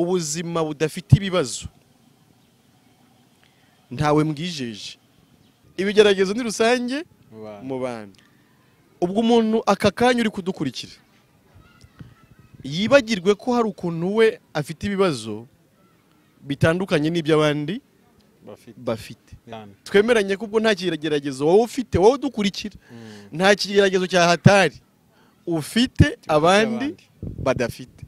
Ubuzima budafite ibibazo ntawe mbwijeje. Ibigeragezo ni rusange mu bantu. Ubwo umuntu aka kanya uri kudukurikira yibagirwe ko hari ukuntu we afite ibibazo bitandukanye n'iby'abandi bafite. Twemeranye ko ubwo nta kigeragezo wowe ufite, wowe udukurikira, nta kigeragezo cya hatari ufite abandi badafite.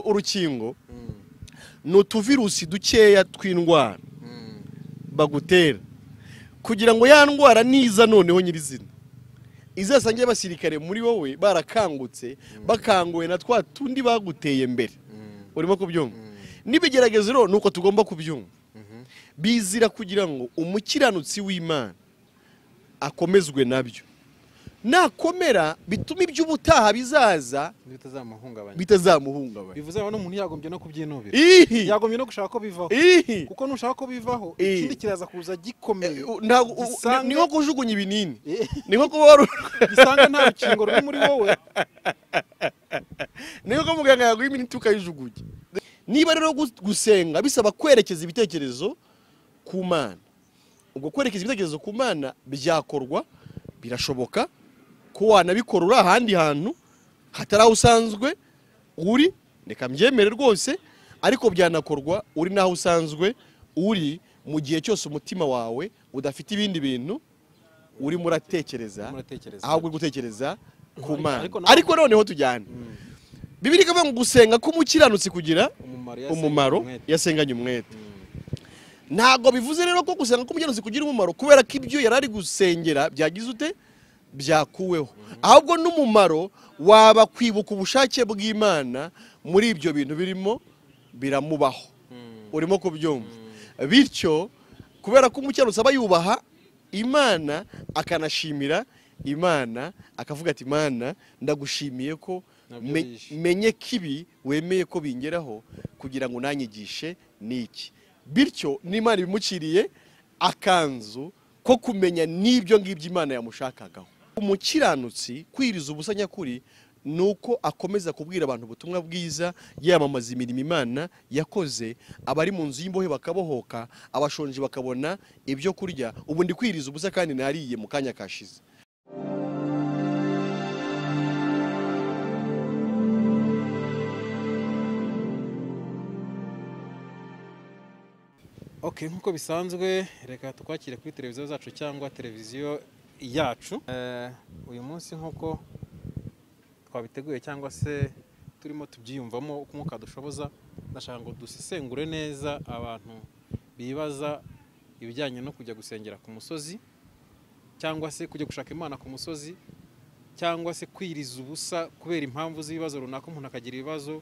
Urukingo ni utuvirusi dukeya tw'indwara bagutera kugira ngo ya ndwara niza noneho nyirizina izasange abasirikare muri wowe barakangutse, bakanguwe na twa tundi baguteye mbere. Urimo kubyumva? N'ibigeragezo rero nuko tugomba kubyumva. Bizira kugira ngo umukiranutsi w'Imana akomezwe nabyo. Nakomera bituma iby'ubutaha bizaza bitazamuhungabanya. Bivuze ngo n'umuntu yagombye no kubyinubira. Yagombye no gushaka ko bivaho. Kuko nushaka ko bivaho ikindi kiraza kuza gikomeye. Ni nko kujugunya ibinini. Ni nko kuba gisanga nta rukingo ruri muri wowe. Ni nko muganga yaguha iminiti ukayijugunya. Niba rero gusenga bisaba kwerekeza ibitekerezo ku Mana. Ubwo kwerekeza ibitekerezo ku Mana byakorwa, birashoboka ko wanabikora uri ahandi hantu hatari aho usanzwe uri, reka mbyemere rwose, ariko byanakorwa uri naho usanzwe uri mu gihe cyose umutima wawe udafite ibindi bintu urimo uratekereza, ahubwo uri gutekereza ku Mana. Ariko noneho tujyane. Bibiliya ikavuga ngo gusenga k'umukiranutsi kugira umumaro yasenganye umwete. Ntabwo bivuze rero ko gusenga k'umukiranutsi kugira umumaro kubera ko ibyo yari ari gusengera byagize ute byakuweho. Ahubwo n'umumaro waba kwibuka ubushake bw'Imana muri ibyo bintu birimo biramubaho. Urimo kubyumva? Bityo kubera ko umukiranutsi aba yubaha Imana akanashimira Imana, akavuga ati Imana ndagushimiye ko menye kibi wemeye ko bingeraho kugira ngo nanyigishe niki. Bityo n'Imana ibimuciriye akanzu ko kumenya n'ibyo ngibyo Imana yamushakagaho. Umukiranutsi kwiriza ubusa nyakuri nuko akomeza kubwira abantu ubutumwa bwiza, yamamaza imirimo Imana yakoze, abari mu nzu y'imbohe bakabohoka, abashonje bakabona ibyo kurya. Ubu ndi kwiriza ubusa kandi nariye mu kanya kashize. Okay, nkuko bisanzwe reka tukwakire kuri televiziyo zacu cyangwa televiziyo yacu. Uyu munsi nkuko twabiteguye cyangwa se turimo tubyiyumvamo uko umwuka dushoboza, ndashaka ngo dusesengure neza abantu bibaza ibijyanye no kujya gusengera ku musozi cyangwa se kujya gushaka Imana ku musozi cyangwa se kwiriza ubusa kubera impamvu z'ibibazo runaka, umuntu akagira ibibazo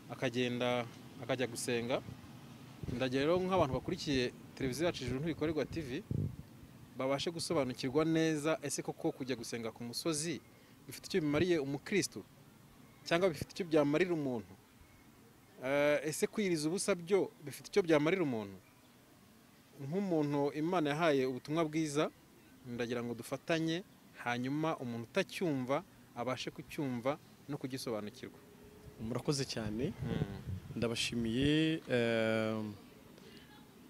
akagenda akajya gusenga. Ndagira rero nk'abantu bakurikiye televiziyo yacu Ijuru Ntibikorerwa TV babashe gusobanukirwa neza, ese koko kujya gusenga ku musozi bifite icyo bimariye umukristo cyangwa bifite icyo byamarira umuntu? Ese kwiriza ubusa byo bifite icyo byamarira umuntu? Nk'umuntu Imana yahaye ubutumwa bwiza, ndagira ngo dufatanye hanyuma umuntu utacyumva abashe kucyumva no kugisobanukirwa. Murakoze cyane. Ndabashimiye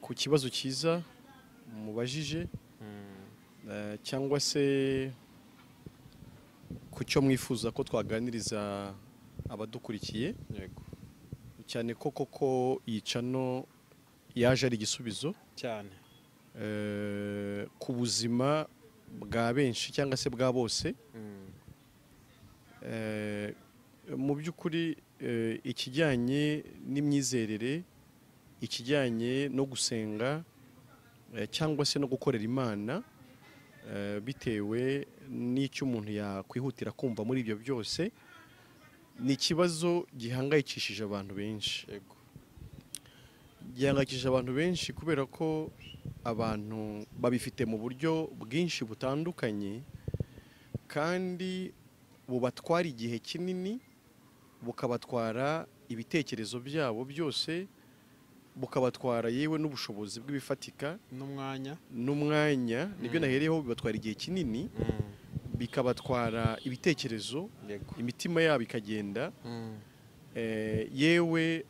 ku kibazo cyiza mubajije cyangwa se ku cyo mwifuza ko twaganiriza abadukurikiye. Yego. Cyane ko koko yicano yaje ari igisubizo cyane ku buzima bwa benshi cyangwa se bwa bose. Mu by'ukuri ikijyanye n'imyizerere, ikijyanye no gusenga cyangwa se no gukorera Imana, bitewe n'icyo umuntu yakwihutira kumva muri ibyo byose, ni ikibazo gihangayikishije abantu benshi. Gihangayikishije abantu benshi kubera ko abantu babifite mu buryo bwinshi butandukanye kandi bubatwara igihe kinini, bukabatwara ibitekerezo byabo byose, bukabatwara yewe n'ubushobozi bw'ibifatika n'umwanya. Nibyo nahereyeho, bibatwara igihe kinini, bikabatwara ibitekerezo, imitima yabo ikagenda. Yewe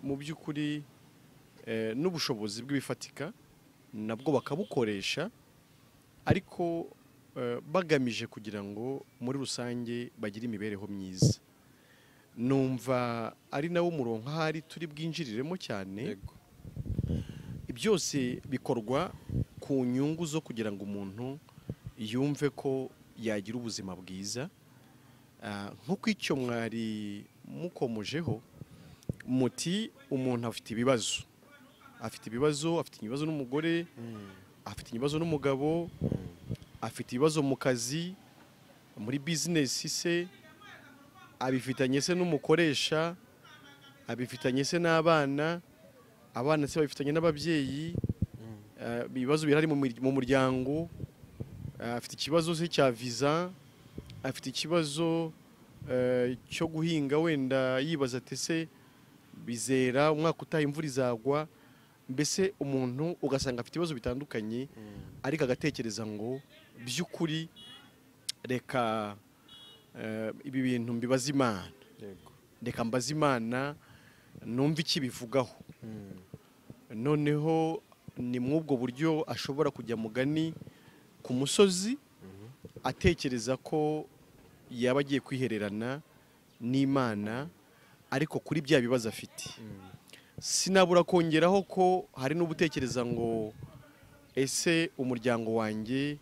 mu by'ukuri n'ubushobozi bw'ibifatika nabwo bakabukoresha, ariko bagamije kugira ngo muri rusange bagire imibereho myiza. Numva ari nawo murongo ahari turi bwinjiriremo cyane. Byose bikorwa ku nyungu zo kugira ngo umuntu yumve ko yagira ubuzima bwiza. Nk'uko icyo mwari mukomojeho muti umuntu afite ibibazo, afite ibibazo, afite ibibazo n'umugore, afite ibibazo n'umugabo, afite ibibazo mu kazi, muri bizinesi se, abifitanye se n'umukoresha, abifitanye se n'abana, abana se babifitanye n'ababyeyi, ibibazo birahari mu muryango, afite ikibazo se cya visa, afite ikibazo cyo guhinga, wenda yibaza ati se bizera umwaka utaha imvura izagwa. Mbese umuntu ugasanga afite ibibazo bitandukanye, ariko agatekereza ngo by'ukuri reka ibi bintu mbibaze Imana, reka mbaze Imana numve iki bivugaho. Noneho ni mw'ubwo buryo ashobora kujya mugani ku musozi atekereza ko yaba agiye kwihererana n'Imana, ariko kuri bya bibazo afite. Sinabura kongeraho ko hari n'ubutekereza ngo ese umuryango wanjye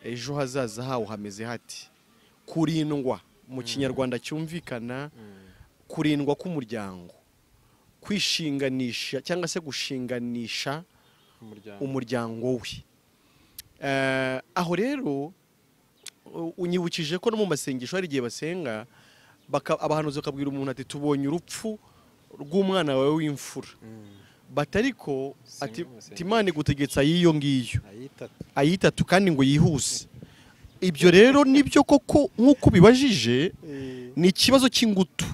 ejo hazaza hawo hameze hati? Kurindwa mu kinyarwanda cyumvikana, kurindwa k'umuryango, kwishinganisha cyangwa se gushinganisha umuryango we. Aho rero unyibukije ko no mu masengesho hari igihe basenga abahanuzi bakabwira umuntu ati tubonye urupfu rw'umwana wawe w'imfura, batariko ati Imana igutegetse ayiyo ngiyo ayitatu kandi ngo yihuse. Ibyo rero nibyo koko nk'uko bibajije, ni ikibazo cy'ingutu,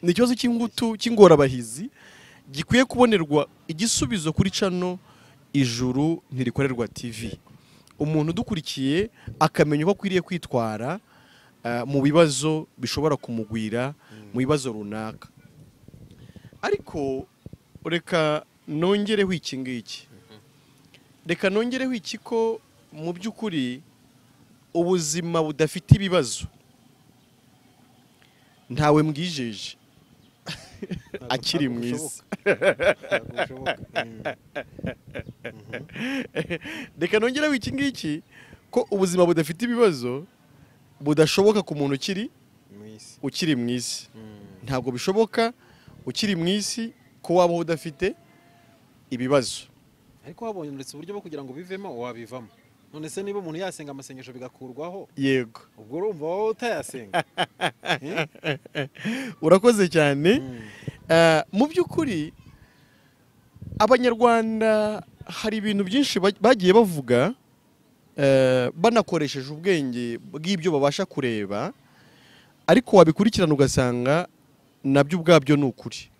ni ikibazo cy'ingutu cy'ingorabahizi gikwiye kubonerwa igisubizo kuri cano Ijuru Ntirikorerwa TV. Umuntu udukurikiye akamenya uko akwiriye kwitwara mu bibazo bishobora kumugwira, mu bibazo runaka. Ariko reka nongereho iki ngiki, reka nongereho iki ko mu by'ukuri ubuzima budafite ibibazo ntawe mbwijeje akiri mwiza. Reka nongereho iki ngiki ko ubuzima budafite ibibazo budashoboka ku muntu ukiri mu isi. Ntabwo bishoboka ukiri mu isi ko waba udafite ibibazo. Ariko wabonye ndetse uburyo bwo kugira ngo bivemo wabivamo. None se niba umuntu yasenga amasengesho bigakurwaho, yego, ubwo urumva wowe utayasenga. Urakoze cyane. Mu by'ukuri Abanyarwanda hari ibintu byinshi bagiye bavuga banakoresheje ubwenge bw'ibyo babasha kureba, ariko wabikurikirana ugasanga nabyo ubwabyo ni ukuri.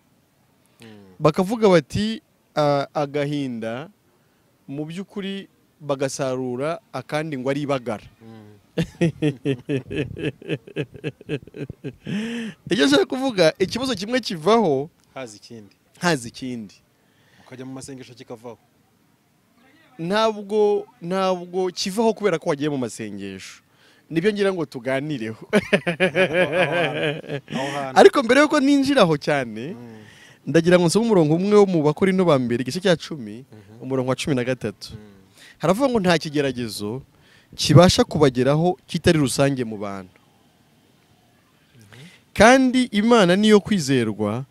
Bakavuga bati agahinda mu by'ukuri bagasarura akandi ngo ari ibagara. Icyo nshaka kuvuga, ikibazo kimwe kivaho haza ikindi, haza ikindi, ukajya mu masengesho kikavaho. Ntabwo kivaho kubera ko wagiye mu masengesho. Nibyo ngira ngo tuganireho. Ariko mbere yuko ninjiraho cyane, ndagira ngo nsome umurongo umwe wo mu Bakorinto ba mbere igice cya 10, umurongo wa 13. Haravuga ngo nta kigeragezo kibasha kubageraho kitari rusange mu bantu, kandi Imana niyo kwizerwa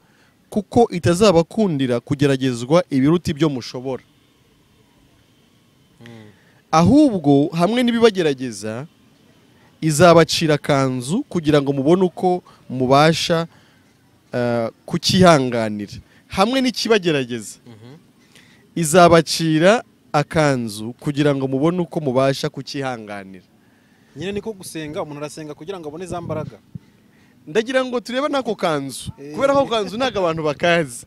kuko itazabakundira kugeragezwa ibiruta ibyo mushobora, ahubwo hamwe n'ibibagerageza izabacira kanzu kugira ngo mubone uko mubasha kukihanganira. Hamwe n'ikibagerageza izabacira akanzu kugira ngo mubone uko mubasha kukihanganira. Nyine niko gusenga, umuntu arasenga kugira ngo abone za mbaraga. Ndagira ngo turebe nako kanzu, kubera ko kanzu ntago abantu bakazi.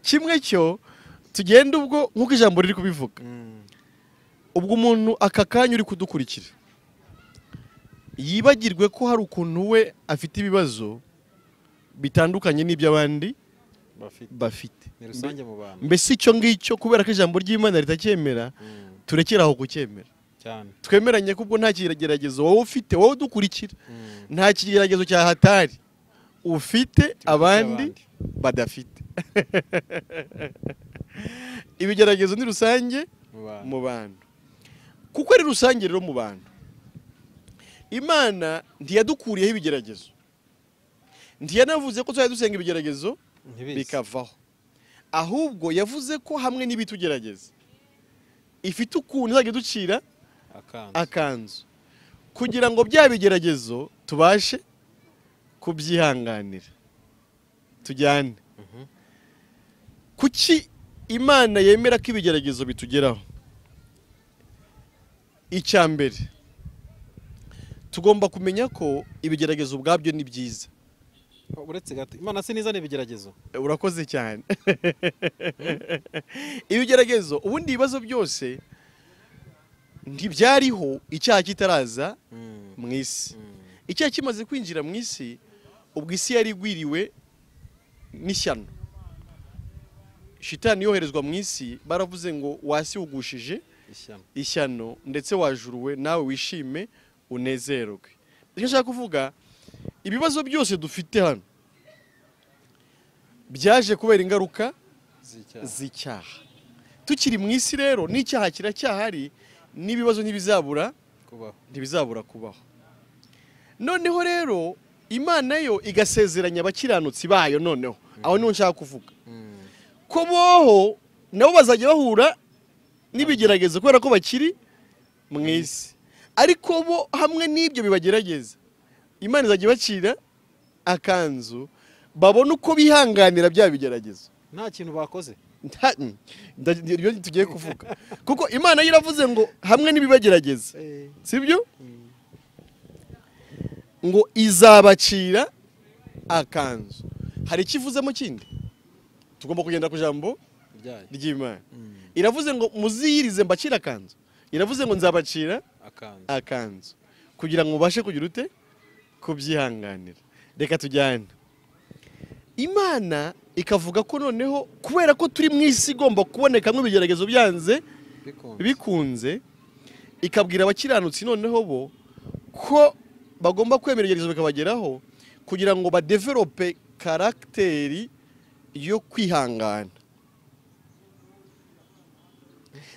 Kimwe cyo tugenda ubwo nkuko ijambo riri kubivuga, ubwo umuntu aka kanya uri kudukurikira Yibagirwe ko hari ukuntu we afite ibibazo bitandukanye n'iby'abandi bafite. Ni rusange mu bantu. Mbese icyo ngicyo kubera ko ijambo ry'Imana ritacyemera, turekera aho kucyemera. Cyane. Twemeranye ko ubwo nta kigeragezo wowe ufite, wowe udukurikira, nta kigeragezo cya hatari ufite abandi badafite. Ibigeragezo ni rusange mu bantu. Kuko ari rusange rero mu bantu, Imana ntiyadukuriyeho ibigeragezo, ntiyanavuze ko tuzajya dusenga ibigeragezo bikavaho, ahubwo yavuze ko hamwe n'ibitugerageza ifite ukuntu izajya ducira akanzu kugira ngo bya bigeragezo tubashe kubyihanganira. Tujyane. Kuki Imana yemera ko ibigeragezo bitugeraho? Icya mbere, tugomba kumenya ko ibigeragezo ubwabyo ni byiza. Uretse gato, Imana se nizana ibigeragezo? Urakoze cyane. Ibigeragezo, ubundi ibibazo byose ntibyariho icyaha kitaraza mu isi. Icyaha kimaze kwinjira mu isi, ubwo isi yari igwiriwe n'ishyano. Shitani yoherezwa mu isi, baravuze ngo wasiwugushije ishyano ndetse wajuruwe, nawe wishime unezerwe. Icyo nshaka kuvuga, ibibazo byose dufite hano byaje kubera ingaruka z'icyaha. Tukiri mu isi rero n'icyaha kiracyahari, n'ibibazo ntibizabura kubaho. Noneho rero Imana yo igasezeranya abakiranutsi bayo. Noneho aho niho nshaka kuvuga ko boho nabo bazajya bahura n'ibigeragezo kubera ko bakiri mu isi, ariko bo hamwe n'ibyo bibagerageza Imana izajya ibacira akanzu, babone uko bihanganira bya bigeragezo nta kintu bakoze. Ibyo tugiye kuvuga, kuko Imana yiravuze ngo hamwe n'ibibagerageza, sibyo, ngo izabacira akanzu. Hari ikivuzemo kindi tugomba kugenda ku jambo ry'Imana. Iravuze ngo muziyirize mbacira akanzu, iravuze ngo nzabacira akanzu kugira ngo mubashe kugira ute kubyihanganira. Reka tujyane. Imana ikavuga ko noneho kubera ko turi mu isi igomba kubonekamo ibigeragezo byanze bikunze, ikabwira abakiranutsi noneho bo ko bagomba kwemera ibigeragezo bikabageraho kugira ngo badevelope karagiteri yo kwihangana.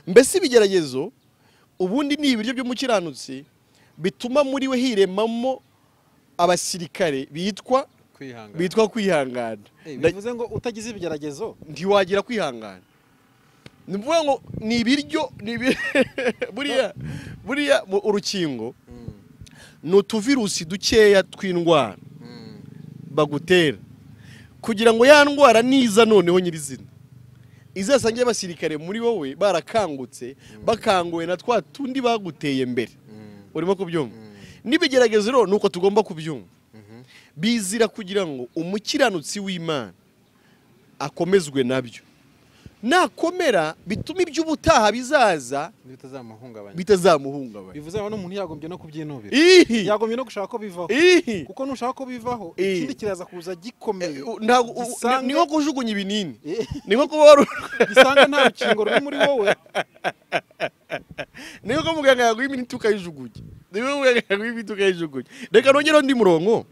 Mbese ibigeragezo ubundi ni ibiryo by'umukiranutsi bituma muri we hiremamo abasirikare bitwa kwihangana. Bivuze ngo utagize ibigeragezo ntiwagira kwihangana. Ni ukuvuga ngo ni ibiryo, buriya urukingo ni utuvirusi dukeya tw'indwara bagutera kugira ngo ya ndwara niza noneho nyirizina izasange abasirikare muri wowe barakangutse, bakanguwe na twa tundi baguteye mbere. Urimo kubyumva? N'ibigeragezo rero nuko tugomba kubyumva. Bizira kugira ngo umukiranutsi w'Imana akomezwe nabyo. Nakomera bituma iby'ubutaha bizaza bitazamuhungabanya. Bivuze ngo n'umuntu yagombye no kubyinubira, yagombye no gushaka ko bivaho, kuko nushaka ko bivaho ikindi kiraza kuza gikomeye. Ni nko kujugunya ibinini, ni nko kuba gisanga nta rukingo ruri muri wowe, ni nko muganga yaguha imiti ukayijugunya, ni nko muganga yaguha imiti ukayijugunya. Reka nongere undi murongo,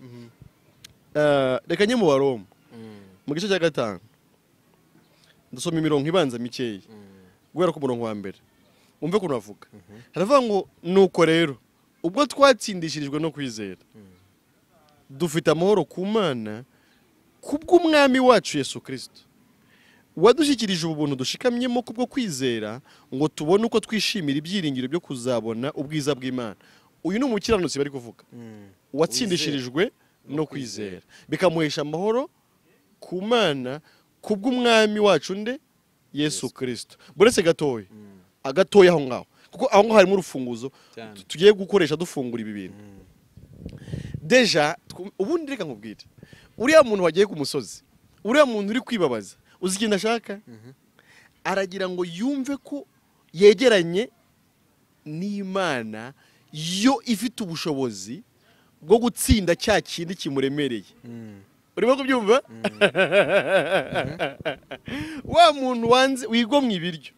reka njye mu Baroma mu gice cya 5 ndasoma imirongo ibanza mikeya guhera ku murongo wa mbere, umve ukuntu avuga. Haravuga ngo nuko rero ubwo twatsindishirijwe no kwizera, dufite amahoro ku Mana kubw'Umwami wacu Yesu Kristo, wadushyikirije ubuntu dushikamyemo kubwo kwizera, ngo tubone uko twishimira ibyiringiro byo kuzabona ubwiza bw'Imana. Uyu ni umukiranutsi bari kuvuga, watsindishirijwe no kwizera bikamuhesha amahoro ku Mana kubw'Umwami wacu nde Yesu Kristo. Buretse gatoya agatoya aho ngaho, kuko aho ngaho harimo urufunguzo tugiye gukoresha dufungura ibi bintu. Deja ubundi reka nkubwire, uriya muntu wagiye ku musozi, uriya muntu uri kwibabaza, uzi ikintu ashaka? Aragira ngo yumve ko yegeranye n'Imana yo ifite ubushobozi bwo gutsinda cya kindi kimuremereye. Urimo kubyumva? Wa muntu wanze wigomwa ibiryo,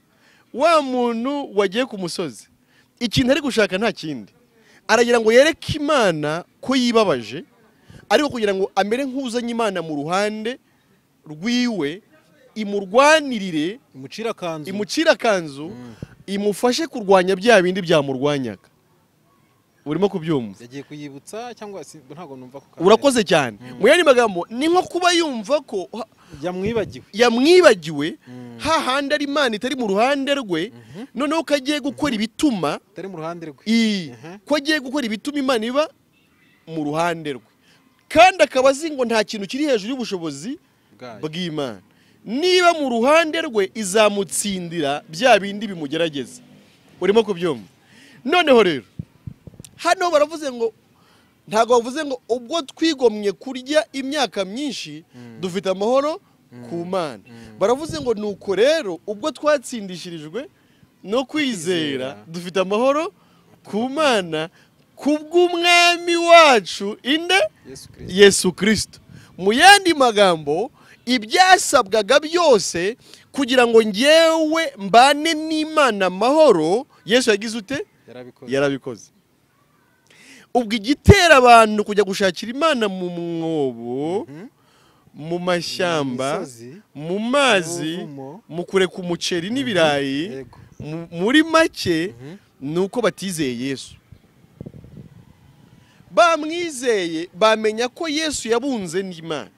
wa muntu wagiye ku musozi, ikintu ari gushaka nta kindi, aragira ngo yereke Imana ko yibabaje, ariko kugira ngo amere nk'uzanye Imana mu ruhande rwiwe, imurwanirire, imucira akanzu, imufashe kurwanya bya bindi byamurwanyaga. Urimo kubyumva? Yagiye kuyibutsa cyangwa ntago numva ko. Urakoze cyane. Mu yandi magambo ni nko kuba yumva ko yamwibagiwe hahandi ari Imana itari mu ruhande rwe, noneho kagiye gukora ibituma itari mu ruhande rwe. Ko agiye gukora ibituma Imana iba mu ruhande rwe, kandi akaba azi ngo nta kintu kiri hejuru y'ubushobozi bw'Imana. Niba mu ruhande rwe izamutsindira bya bindi bimugerageza. Urimo kubyumva? Noneho rero hano baravuze ngo, ntago bavuze ngo ubwo twigomye kurya imyaka myinshi dufite amahoro ku Mana. Baravuze ngo nuko rero ubwo twatsindishirijwe no kwizera dufite amahoro ku Mana kubw'umwami wacu inde Yesu Kristo. Mu yandi magambo, ibyasabwaga byose kugira ngo ngewe mbane n'Imana amahoro, Yesu yagize ute? Yarabikoze. Ubwo igitera abantu kujya gushakira Imana mu mwobo, mu mashyamba, mu mazi, mu kureka umuceri n'ibirayi, muri make nuko batizeye Yesu. Bamwizeye bamenya ko Yesu yabunze n'Imana,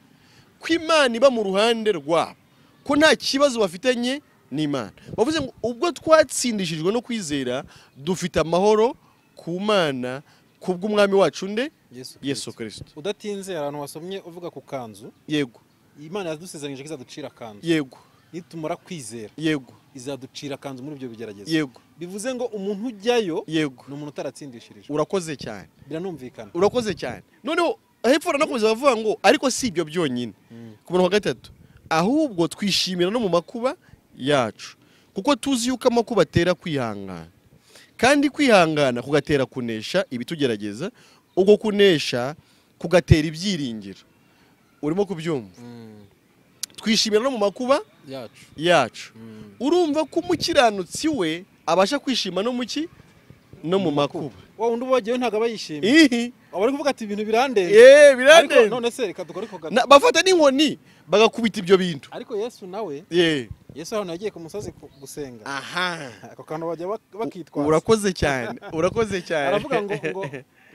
ko Imana iba mu ruhande rwabo, ko nta kibazo bafitanye n'Imana. Bavuze ngo ubwo twatsindishijwe no kwizera dufite amahoro ku Mana kubw'umwami wacu nde Yesu Kristo. Udatinze abantu wasomye uvuga ku kanzu. Yego. Imana yadusezeranyije ko izaducira akanzu. Yego. Nitumara kwizera. Yego. Izaducira akanzu muri ibyo bigeragezo. Yego. Bivuze ngo umuntu ujyayo, yego, ni umuntu utaratsindishirijwe. Urakoze cyane. Biranumvikana. Urakoze cyane. Noneho hepfo nakomeza bavuga ngo ariko si ibyo byonyine. Ku murongo wa 3, ahubwo twishimira no mu makuba yacu, kuko tuzi yuko amakuba atera kwihangana, kandi kwihangana kugatera kunesha ibitugerageza, ubwo kunesha kugatera ibyiringiro. Urimo kubyumva? Twishimira no mu makuba yacu. Urumva ko umukiranutsi we abasha kwishima no muki no mu makuba. Wa undi ubagiye ntago abayishimiye. Abari kuvuga ati ibintu birandenze. Birandenze. None se reka dukore ko gato. Bafata n'inkoni bagakubita ibyo bintu. Ariko Yesu nawe, Yesu aho yagiye ku musozi gusenga. Aha. Ako kantu bajya bakitwaza. Urakoze cyane. Urakoze cyane. Aravuga ngo ngo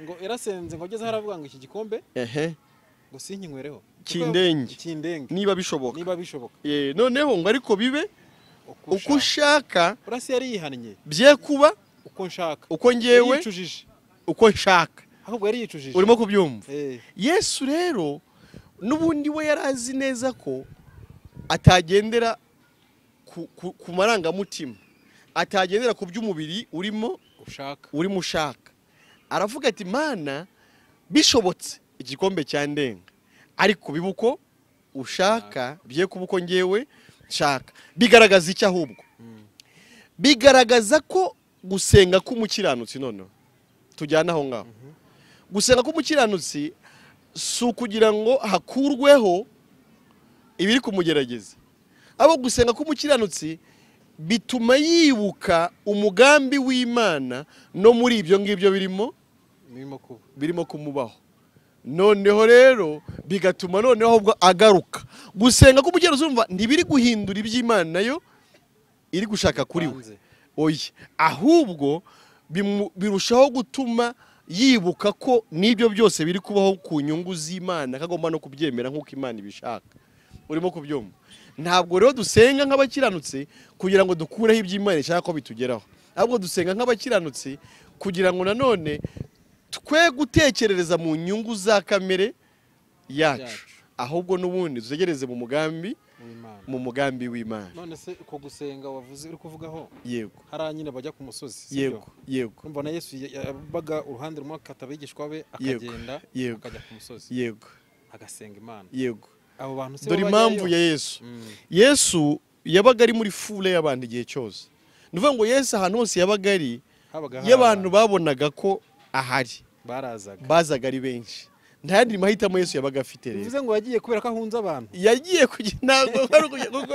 ngo yarasenze ngo ageze haravuga ngo iki gikombe ngo sinkinywereho. Kindenge. Niba bishoboka. Niba bishoboka. Noneho ngo ariko bibe uko ushaka. Urasi yari yihannye. Bye kuba uko nshaka. Uko ngewe uko nshaka. Ahubwo yari yicujije. Urimo kubyumva? Yesu rero nubundi we yarazi neza ko atagendera ku marangamutima, atagendera ku by'umubiri urimo ushaka. Urimo ushaka. Aravuga ati Mana bishobotse igikombe cyandenga, ariko bibuko ushaka bye kuba uko ngewe nshaka. Bigaragaza icyo ahubwo? Bigaragaza ko gusenga k'umukiranutsi, noneho tujyana aho ngaho, gusenga k'umukiranutsi si ukugira ngo hakurweho ibiri kumugerageza, abo gusenga k'umukiranutsi bituma yibuka umugambi w'Imana no muri ibyo ngibyo birimo kumubaho. Noneho rero bigatuma noneho ahubwo agaruka. Gusenga k'umukiranutsi urumva ntibiri guhindura iby'Imana nayo iri gushaka kuri we. Oya, ahubwo birushaho gutuma yibuka ko n'ibyo byose biri kubaho ku nyungu z'Imana, kagomba no kubyemera nk'uko Imana ibishaka. Urimo kubyumva? Ntabwo rero dusenga nk'abakiranutsi kugira ngo dukureho iby'Imana ishaka ko bitugeraho, ahubwo dusenga nk'abakiranutsi kugira ngo nanone twe gutekerereza mu nyungu za kamere yacu, ahubwo n'ubundi dutegereze mu mugambi w'Imana. None se uko gusenga wavuze uri kuvugaho, yego, hari nyine bajya ku musozi, yego, yego, mbona Yesu yabaga uruhande rumwe akata abigishwa be akagenda akajya ku musozi, yego, agasenga Imana, yego. Abo bantu se dore impamvu ya Yesu. Yesu yabaga ari muri fule y'abantu igihe cyose. Nuvuga ngo Yesu ahantu hose yabaga ari, y'abantu babonaga ko ahari. Bazaga ari benshi. Nta yandi mahitamo Yesu yabaga afite rero. Bivuze ngo yagiye kubera ko ahunze abantu. Yagiye kugira ntabwo ari kujya kuko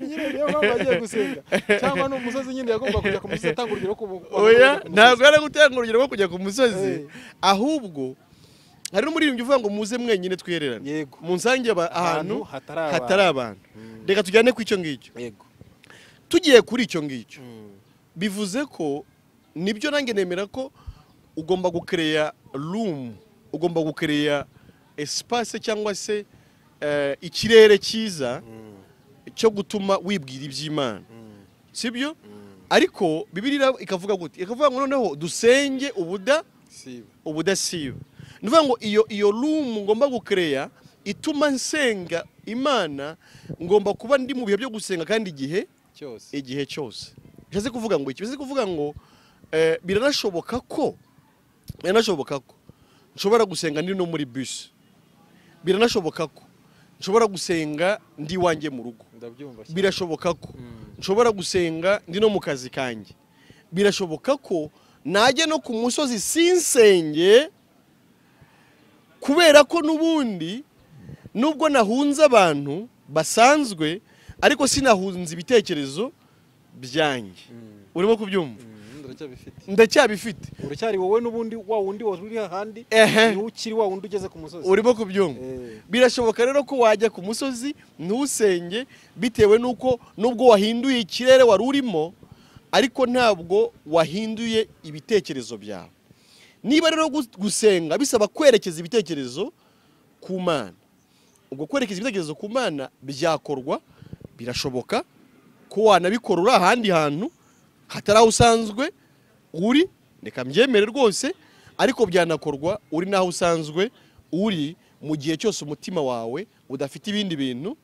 nyine niyo mpamvu yagiye gusenga cyangwa ni umusozi nyine yagomba kujya ku musozi atanga urugero ku oya ntabwo ari gutanga urugero rwo kujya ku musozi ahubwo hari n'umuririmbyi uvuga ngo muze mwenyine twihererane. Yego. Munsange ahantu hatari abantu. Reka tujyane ku icyo ngicyo. Yego. Tugiye kuri icyo ngicyo. Bivuze ko nibyo nange nemera ko ugomba gukereya room, ugomba gukereya espace cyangwa se ikirere cyiza cyo gutuma wibwira iby'Imana. Sibyo? Ariko Bibiliya ikavuga gute? Ikavuga ngo noneho dusenge ubudasiba. Nuvuga ngo iyo room ngomba gukereya ituma nsenga Imana, ngomba kuba ndi mu bihe byo gusenga kandi igihe cyose. Igihe cyose. Bishatse kuvuga ngo iki? Bishatse kuvuga ngo biranashoboka ko nshobora gusenga ndi no muri bus. Biranashoboka ko nshobora gusenga ndi wanjye mu rugo. Birashoboka ko nshobora gusenga ndi no mu kazi kanjye. Birashoboka ko najya no ku musozi sinsenge kubera ko nubundi nubwo nahunze abantu basanzwe ariko sinahunze ibitekerezo byanjye. Urimo kubyumva? Ndacyabifite. Uracyari wowe n'ubundi wa wundi uri hahandi ni ukiri wa wundi ugeze ku musozi. Urimo kubyumva? Birashoboka rero ko wajya ku musozi ntusenge bitewe nuko nubwo wahinduye ikirere wari urimo ariko ntabwo wahinduye ibitekerezo byawe. Niba rero gusenga bisaba kwerekeza ibitekerezo ku Mana, ubwo kwerekeza ibitekerezo ku Mana byakorwa, birashoboka ko wanabikora uri ahandi hantu hatari aho usanzwe uri, reka mbyemere rwose, ariko byanakorwa uri naho usanzwe uri mu gihe cyose umutima wawe udafite ibindi bintu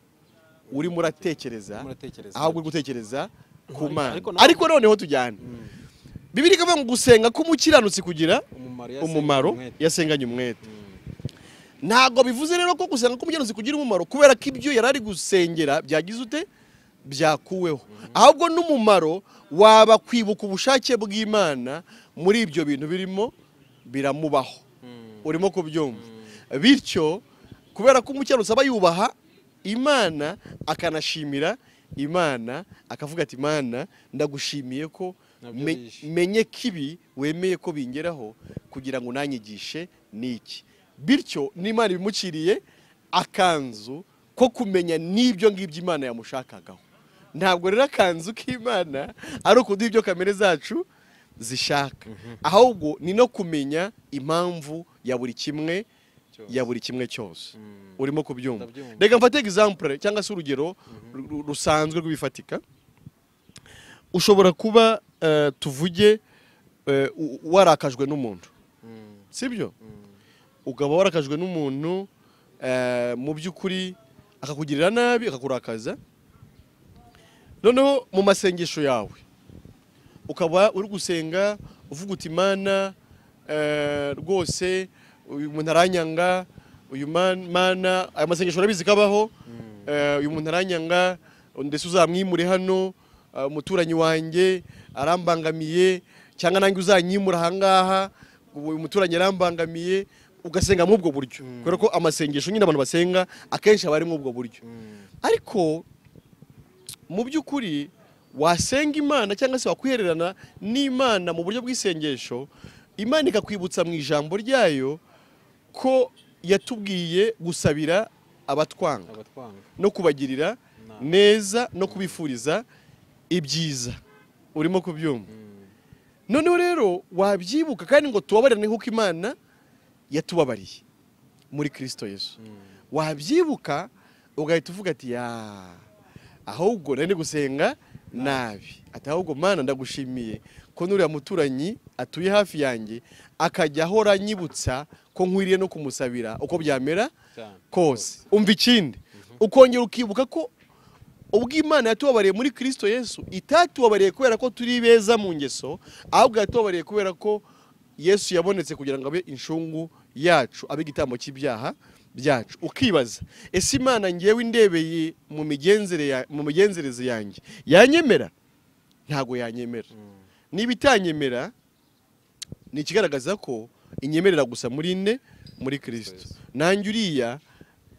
urimo uratekereza, ahubwo uri gutekereza ku Mana. Ariko noneho tujyane Bibiliya ikavuga ngo gusenga k'umukiranutsi kugira umumaro yasenganye umwete. Ntabwo bivuze rero ko gusenga k'umukiranutsi kugira umumaro kubera ko ibyo yari ari gusengera byagize ute byakuweho, ahubwo n'umumaro waba kwibuka ubushake bw'Imana muri ibyo bintu birimo biramubaho. Urimo kubyumva? Bityo kubera ko umukiranutsi aba yubaha Imana akanashimira Imana, akavuga ati Imana ndagushimiye ko menye kibi wemeye ko bingeraho kugira ngo nanyigishe niki. Bityo n'Imana ibimuciriye akanzu ko kumenya n'ibyo ngibyo Imana yamushakagaho. Ntabwo rero akanzu k'Imana ari ukuduha ibyo kamere zacu zishaka, ahubwo ni no kumenya impamvu ya buri kimwe ya buri kimwe cyose. Urimo kubyumva? Reka mfate example cyangwa se urugero rusanzwe rw'ibifatika. Ushobora kuba tuvuge warakajwe n'umuntu, sibyo? Ukaba warakajwe n'umuntu mu by'ukuri akakugirira nabi, akakurakaza. Noneho mu masengesho yawe ukaba uri gusenga uvuga uti Imana rwose uyu muntu aranyanga, uyu Mana, aya masengesho urabizi kabaho, uyu muntu aranyanga ndetse uzamwimure hano, umuturanyi wanjye arambangamiye, cyangwa nanjye uzanyimura ahangaha, uyu muturanyi arambangamiye. Ugasenga mu ubwo buryo, kubera ko amasengesho nyine abantu basenga akenshi aba ari mu ubwo buryo. Ariko mu by'ukuri wasenga Imana cyangwa se wakwihererana n'Imana mu buryo bw'isengesho, Imana ikakwibutsa mu ijambo ryayo ko yatubwiye gusabira abatwanga no kubagirira neza no kubifuriza ibyiza. Urimo kubyumva? Noneho rero wabyibuka kandi ngo tubabarane nk'uko Imana yatubabariye muri Kristo Yesu. Wabyibuka ugahita uvuga ati ya ahubwo nari gusenga nabi, ati ahubwo Mana ndagushimiye ko nuriya muturanyi atuye hafi yanjye akajya ahora anyibutsa ko nkwiriye no kumusabira uko byamera kose. Umva ikindi, ukongera ukibuka ko ubwo Imana yatubabariye muri Kristo Yesu itatubabariye kubera ko turi beza mu ngeso, ahubwo yatubabariye kubera ko Yesu yabonetse kugira ngo abe inshungu yacu, abe igitambo cy'ibyaha byacu. Ukibaza, ese Imana ngewe indebeye mu migenzereze yanjye yanyemera? Ntago yanyemera. Niba itanyemera ni ikigaragaza ko inyemerera gusa muri nde? Muri Kristo. Nanjye uriya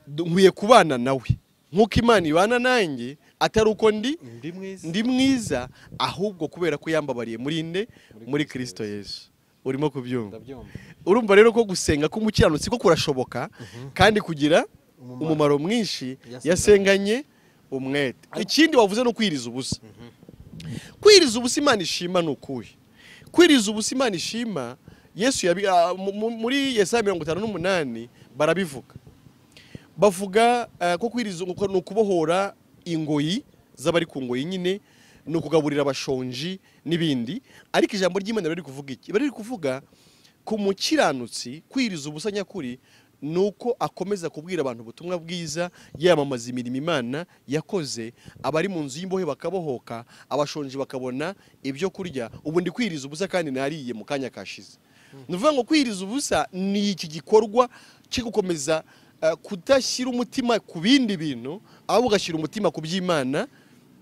nkwiye kubana nawe nk'uko Imana ibana nanjye, atari uko ndi mwiza, ahubwo kubera ko yambabariye muri nde? Muri Kristo Yesu. Urimo kubyumva? Urumva rero ko gusenga k'umukiranutsi ko kurashoboka kandi kugira umumaro mwinshi yasenganye umwete. Ikindi wavuze no kwiriza ubusa. Kwiriza ubusa Imana ishima ni ukuhe? Kwiriza ubusa Imana ishima, Yesu muri Yesaya 58 barabivuga. Bavuga ko kwiriza ni ukubohora ingoyi z'abari ku ngoyi nyine, ni ukugaburira abashonji n'ibindi. Ariko ijambo ry'Imana riri kuvuga iki? Bari kuvuga ku mukiranutsi kwiriza ubusa nyakuri nuko akomeza kubwira abantu ubutumwa bwiza, yamamaza imirimo Imana yakoze, abari mu nzu y'imbohe bakabohoka, abashonji bakabona ibyo kurya. Ubu ndi kwiriza ubusa kandi nariye mu kanya kashize. Nuvuga ngo kwiriza ubusa ni iki gikorwa cyo gukomeza kudashyira umutima ku bindi bintu, ahubwo ugashyira umutima ku by'Imana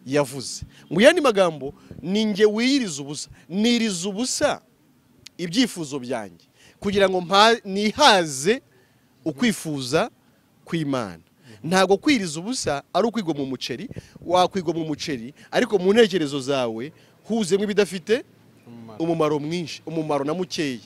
yavuze. Mu yandi magambo, ni nge wiyiriza ubusa, niriza ubusa ibyifuzo byanjye kugira ngo nihaze ukwifuza kw'Imana. Ntabwo kwiriza ubusa ari ukwigwa mu muceri, wakwigwa mu muceri ariko mu ntekerezo zawe huzemo ibidafite umumaro mwinshi, umumaro na mukeya,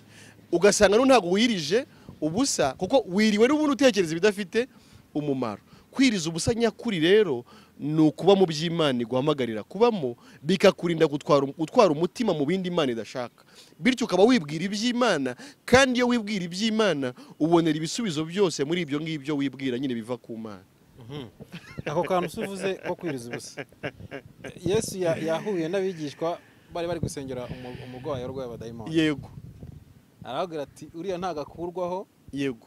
ugasanga ntabwo wirije ubusa kuko wiriwe n'ubundi utekereza ibidafite umumaro. Kwiriza ubusa nyakuri rero ni ukuba mu by'Imana iguhamagarira kubamo, bikakurinda gutwara umutima mu bindi Imana idashaka, bityo ukaba wibwira iby'Imana. Kandi iyo wibwira iby'Imana ubonera ibisubizo byose muri ibyo ngibyo wibwira nyine biva ku Mana. Ako kantu usuvuze ko kwiriza ubusa, Yesu yahuye n'abigishwa bari gusengera umurwayi warwaye abadayimoni. Yego. Arababwira ati uriya ntagakurwaho. Yego.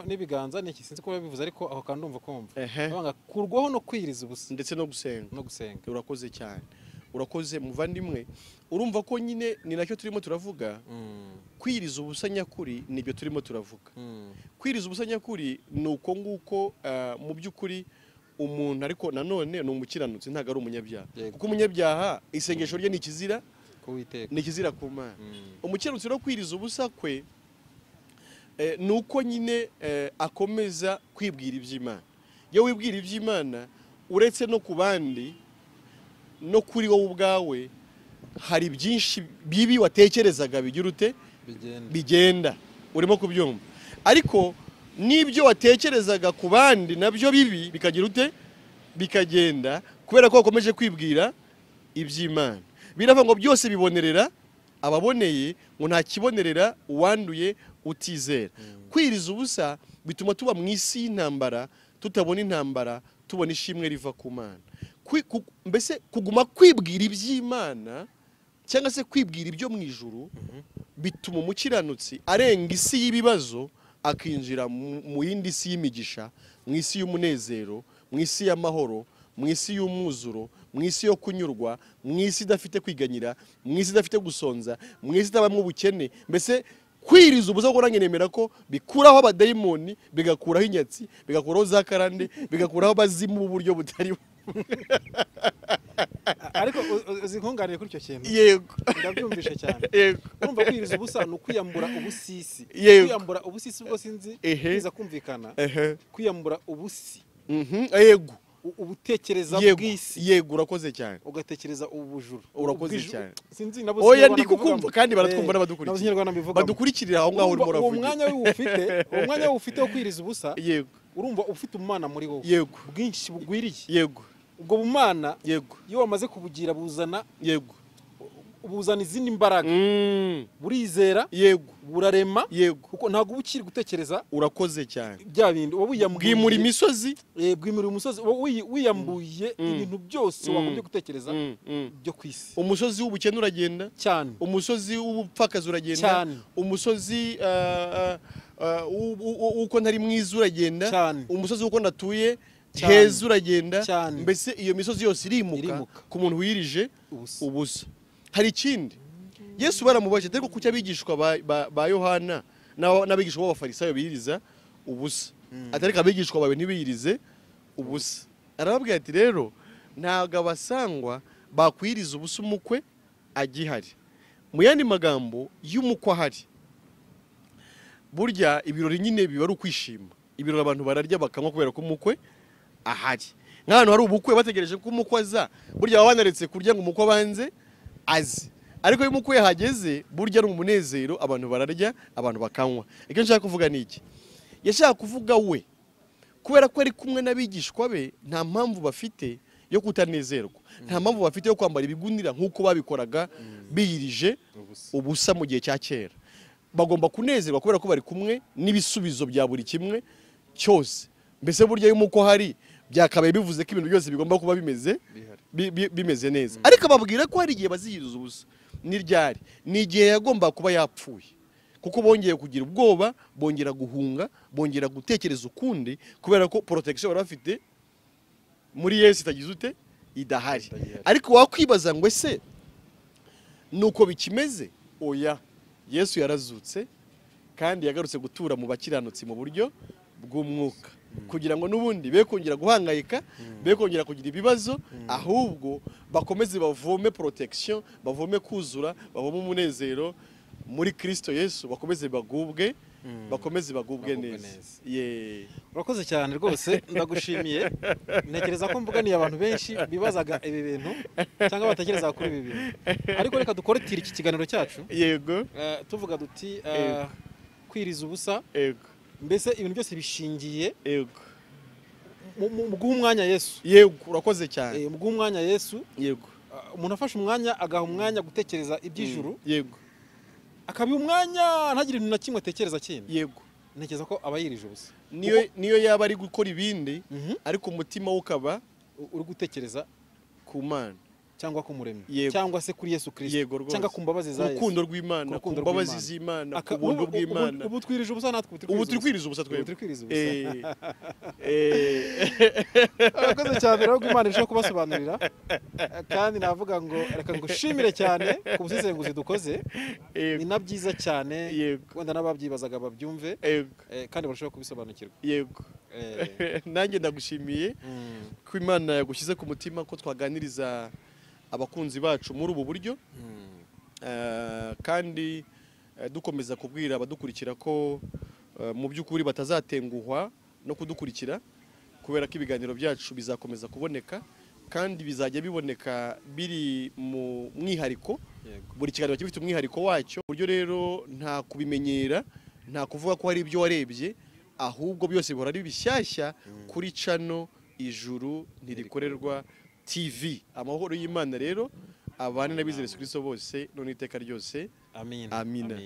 N'ibiganza ni iki sinzi ko babivuze, ariko aho kandi ndumva kumva banga kurwaho no kwiriza ubusa ndetse no gusenga. No gusenga. Urakoze cyane, urakoze muvandimwe. Urumva ko nyine ni nacyo turimo turavuga. Kwiriza ubusa nyakuri nibyo turimo turavuga. Kwiriza ubusa nyakuri ni uko nguko mu by'ukuri umuntu, ariko nanone ni umukiranutsi, ntabwo ari umunyabyaha, kuko umunyabyaha isengesho rye ni ikizira ku Uwiteka, ni ikizira ku Mana. Umukiranutsi rero kwiriza ubusa kwe nuko nyine akomeza kwibwira iby'Imana. Iyo wibwira iby'Imana, uretse no ku bandi no kuri wowe ubwawe, hari byinshi bibi watekerezaga bigira ute bigenda. Urimo kubyumva? Ariko n'ibyo watekerezaga ku bandi nabyo bibi bikagira ute bikagenda, kubera ko wakomeje kwibwira iby'Imana. Biravuga ngo byose bibonerera ababoneye, ngo nta kibonerera uwanduye utizera. Kwiriza ubusa bituma tuba mu isi y'intambara, tutabona intambara, tubona ishimwe riva ku Mana. Mbese kuguma kwibwira iby'Imana cyangwa se kwibwira ibyo mu ijuru bituma umukiranutsi arenga isi y'ibibazo akinjira mu yindi isi y'imigisha, mu isi y'umunezero, mu isi y'amahoro, mu isi y'umwuzuro, mu isi yo kunyurwa, mu isi idafite kwiganyira, mu isi idafite gusonza, mu isi itabamo ubukene. Mbese kwiriza ubusa kuko nanjye nemera ko bikuraho abadayimoni, bigakuraho inyatsi, bigakuraho za karande, bigakuraho abazimu mu buryo butari. Ariko uzi nkunganire kuri icyo kintu. Yego. Ndabyumvishe cyane. Yego. Urumva kwiriza ubusa ni ukwiyambura ubusisi. Yego. Kwiyambura ubusisi ubwo sinzi biza kumvikana. Kwiyambura ubusi. Yego. Ubutekereza bw'isi. Yego, urakoze cyane. Ugatekereza ubujuru. Urakoze cyane. Sinzi nabo. Oya ndi kukumva kandi baratwumva n'abadukurikira. Badukurikirira aho ngaho urimo uravuga. Uwo mwanya ufite, uwo mwanya ufite wo kwiriza ubusa. Yego. Urumva ufite umwana muri wowe. Yego. Bwinshi bugwiriye. Yego. Ubwo bumana. Yego. Iyo wamaze kubugira buzana. Yego. Buzana izindi mbaraga. Burizera. Yego. Burarema. Yego. Kuko ntabwo uba ukiri gutekereza. Urakoze cyane. Bya bindi uba wiyambuye. Bwimura imisozi. Bwimura umusozi, uba wiyambuye ibintu byose wagombye gutekereza byo ku isi. Umusozi w'ubukene uragenda. Cyane. Umusozi w'ubupfakazi uragenda. Cyane. Umusozi uko ntari mwiza uragenda. Cyane. Umusozi w'uko ndatuye heza uragenda. Mbese iyo misozi yose irimuka ku muntu wirije ubusa. Hari ikindi Yesu baramubaje ariko kuki abigishwa ba Yohana n'abigishwa b'abafarisayo biyiriza ubusa, atariko abigishwa bawe ntibiyirize ubusa? Arababwira ati rero ntabwo abasangwa bakwiriza ubusa umukwe agihari. Mu yandi magambo, iyo umukwe ahari, burya ibirori nyine biba ari ukwishima. Ibirori abantu bararya bakanywa kubera ko umukwe ahari. Nk'ahantu hari ubukwe bategereje ko umukwe aza, burya baba banaretse kurya ngo umukwe abanze aze. Ariko iyo umukwe yahageze, burya ari umunezero, abantu bararya, abantu bakanywa. Icyo nshaka kuvuga ni iki? Yashaka kuvuga we, kubera ko ari kumwe n'abigishwa be, nta mpamvu bafite yo kutanezerwa, nta mpamvu bafite yo kwambara ibigunira nk'uko babikoraga biyirije ubusa mu gihe cya kera. Bagomba kunezerwa kubera ko bari kumwe n'ibisubizo bya buri kimwe cyose. Mbese burya iyo umukwe ahari, byakabaye bivuze ko ibintu byose bigomba kuba bimeze bimeze neza. Ariko babwira ko hari igihe baziyiriza ubusa. Ni ryari? Ni igihe yagomba kuba yapfuye, kuko bongeye kugira ubwoba, bongera guhunga, bongera gutekereza ukundi, kubera ko protection bari bafite muri Yesu itagize ute idahari. Ariko wakwibaza ngo ese nuko bikimeze? Oya, Yesu yarazutse kandi yagarutse gutura mu bakiranutsi mu buryo bw'umwuka, kugira ngo n'ubundi be kongera guhangayika, be kongera kugira ibibazo, ahubwo bakomeze bavome protection, bavome kuzura, bavome umunezero muri Kristo Yesu, bakomeze bagubwe, bakomeze bagubwe neza. Urakoze cyane rwose, ndagushimiye. Ntekereza ko mvuganiye abantu benshi bibazaga ibi bintu cyangwa batekereza kuri ibi bintu. Ariko reka dukorotire iki kiganiro cyacu. Yego. Tuvuga duti kwiriza ubusa. Yego. Mbese ibintu byose bishingiye yego mu guha umwanya Yesu. Yego, urakoze cyane. Mu guha umwanya Yesu. Yego. Umuntu afashe umwanya, agaha umwanya gutekereza iby'ijuru. Yego. Akabiha umwanya ntagire ibintu na kimwe atekereza kindi. Yego. Ntekereza ko aba yirije ubusa. Niyo yaba ari gukora ibindi, ariko umutima we ukaba uri gutekereza ku Mana cyangwa ku Muremyi, cyangwa se kuri Yesu Kristo, cyangwa ku mbabazi za Yesu, urukundo rw'Imana, ku mbabazi z'Imana, ku buntu bw'Imana. Ubu twirije ubusa natwe, ubu turi kwiriza ubusa twebwe, turi kwiriza ubusa. Urakoze cyane rero, Imana irushaho kubasobanurira. Kandi navuga ngo reka ngushimire cyane ku busesenguzi dukoze, ni na byiza cyane, wenda n'ababyibazaga babyumve kandi barushaho kubisobanukirwa. Yego. Nanjye ndagushimiye ko Imana yagushyize ku mutima ko twaganiriza abakunzi bacu muri ubu buryo, kandi dukomeza kubwira abadukurikira ko mu by'ukuri batazatenguhwa no kudukurikira, kubera ko ibiganiro byacu bizakomeza kuboneka kandi bizajya biboneka biri mu mwihariko. Buri kiganiro gifite umwihariko wacyo, buryo rero nta kubimenyera, nta kuvuga ko hari ibyo warebye, ahubwo byose bihora ari bishyashya kuri channel Ijuru Ntirikorerwa TV. Amahoro y'Imana rero abane n'abizera Yesu Kristo bose none iteka ryose. Amin. Amina.